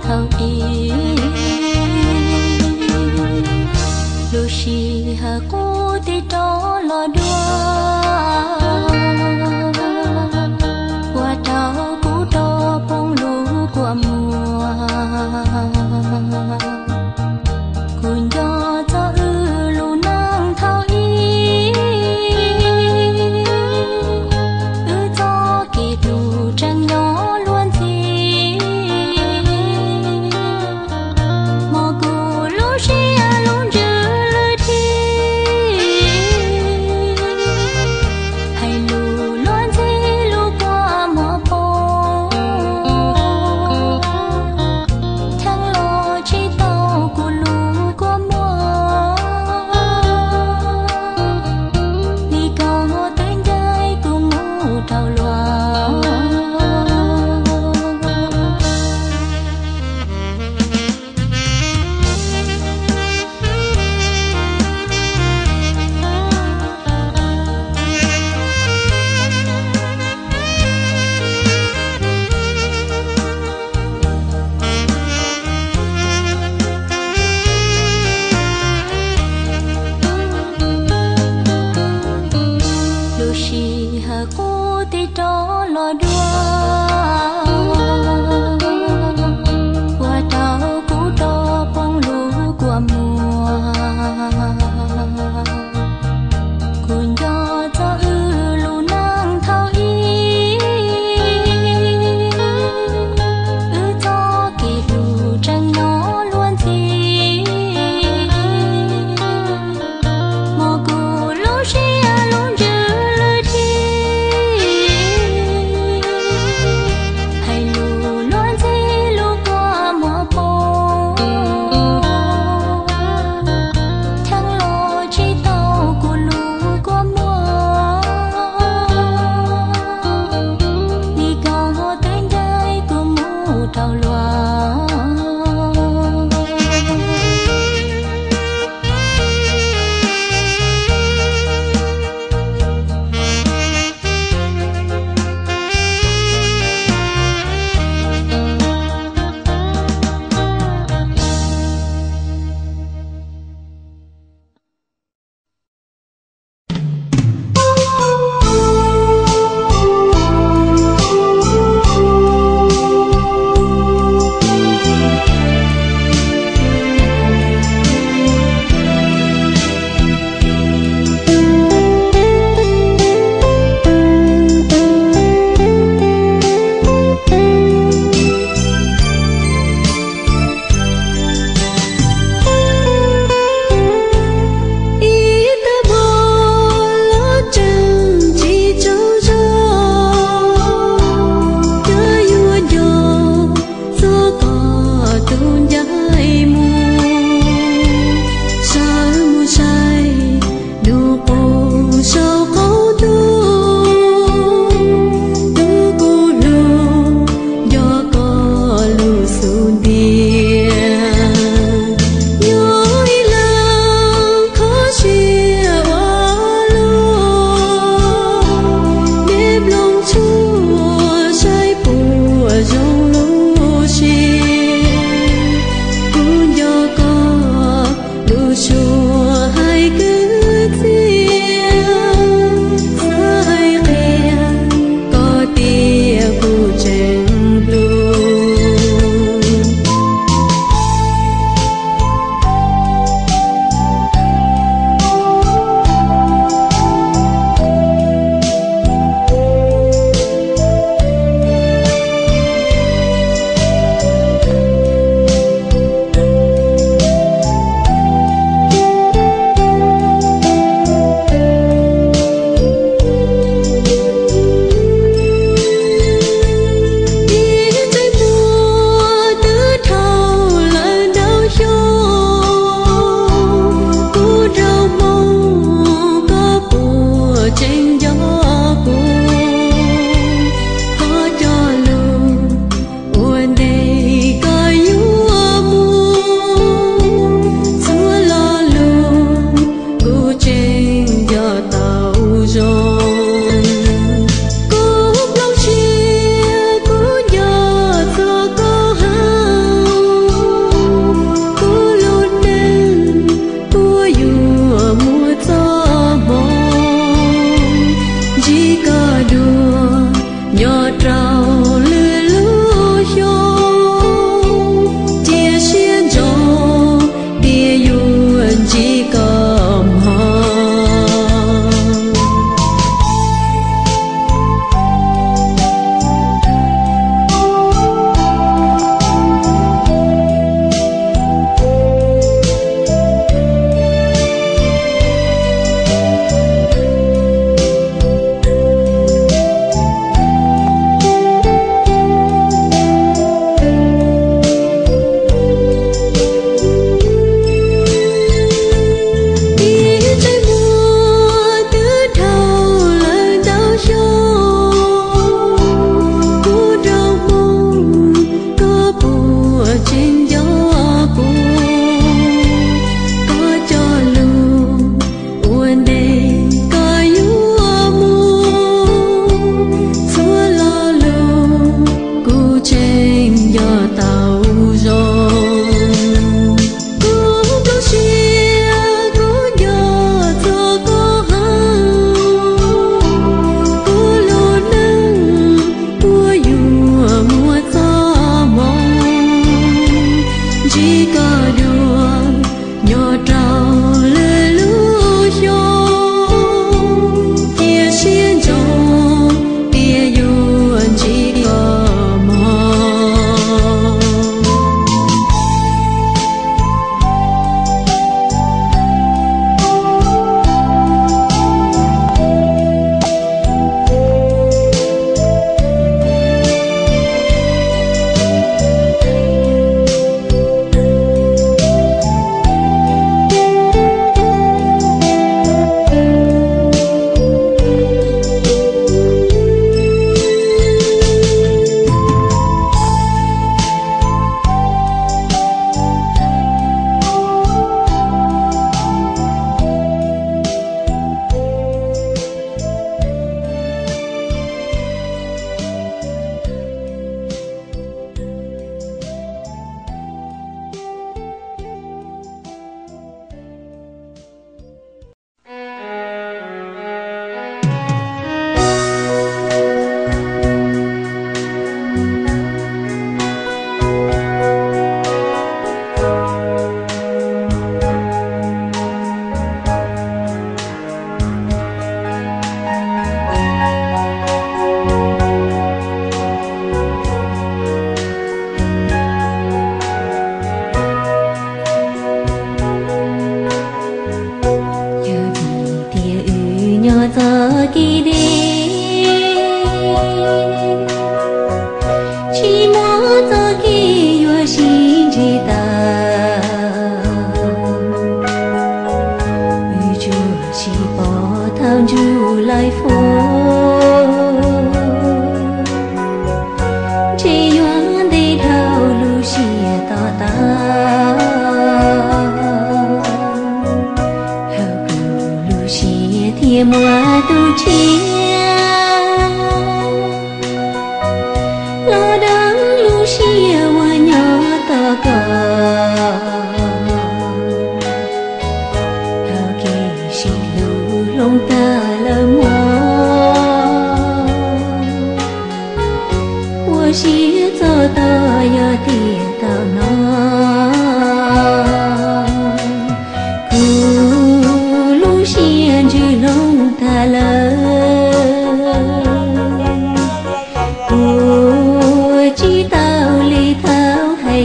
Thaum ub, lub sij hawm qub tig rov los dua, ua rau kuv rov poob lub kua muag. Kuv nco txog wb lub neej thaum ub, wb txoj kev hlub tseem nyob luag ntxhi. Hmo kuv lub siab lub ntsws lwj dhis,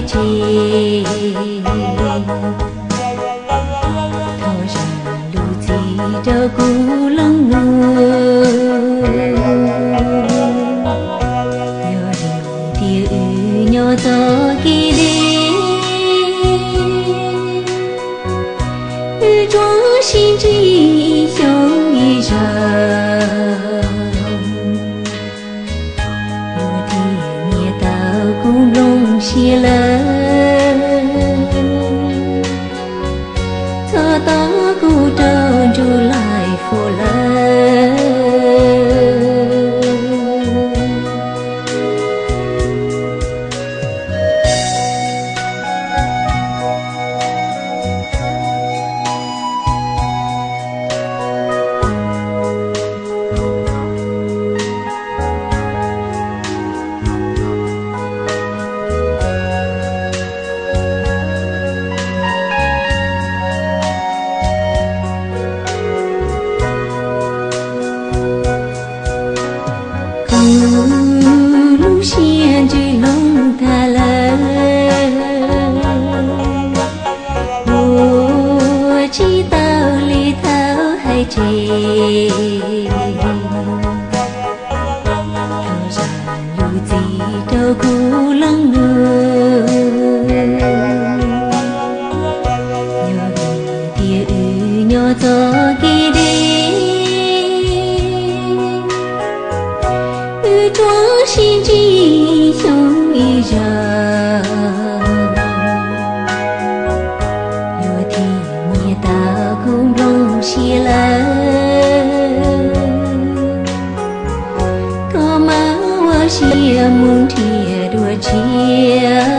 tsev. Thov zam lub txim rau kuv leej nus, yog vim tias wb nyob txoj kev deb, wb tsuas sib ntsib xyoo ib zaug. Yuav thiaj nyiam tau kuv nplooj siab lawm, txhob tos kuv rau nruj laij fo lawm. Kuv lub siab ntsws loo tag lawm, ua tsis tau li thaum hais tseg. Thov zam lub txim rau kuv leej nus, yog vim tias wb nyob txoj kev deb, wb tsuas sib ntsib xyoo ib zaug. Yuav thiaj nyiam tau kuv nplooj siab lawm, koj mam ua siab mus nrhiav dua tshiab.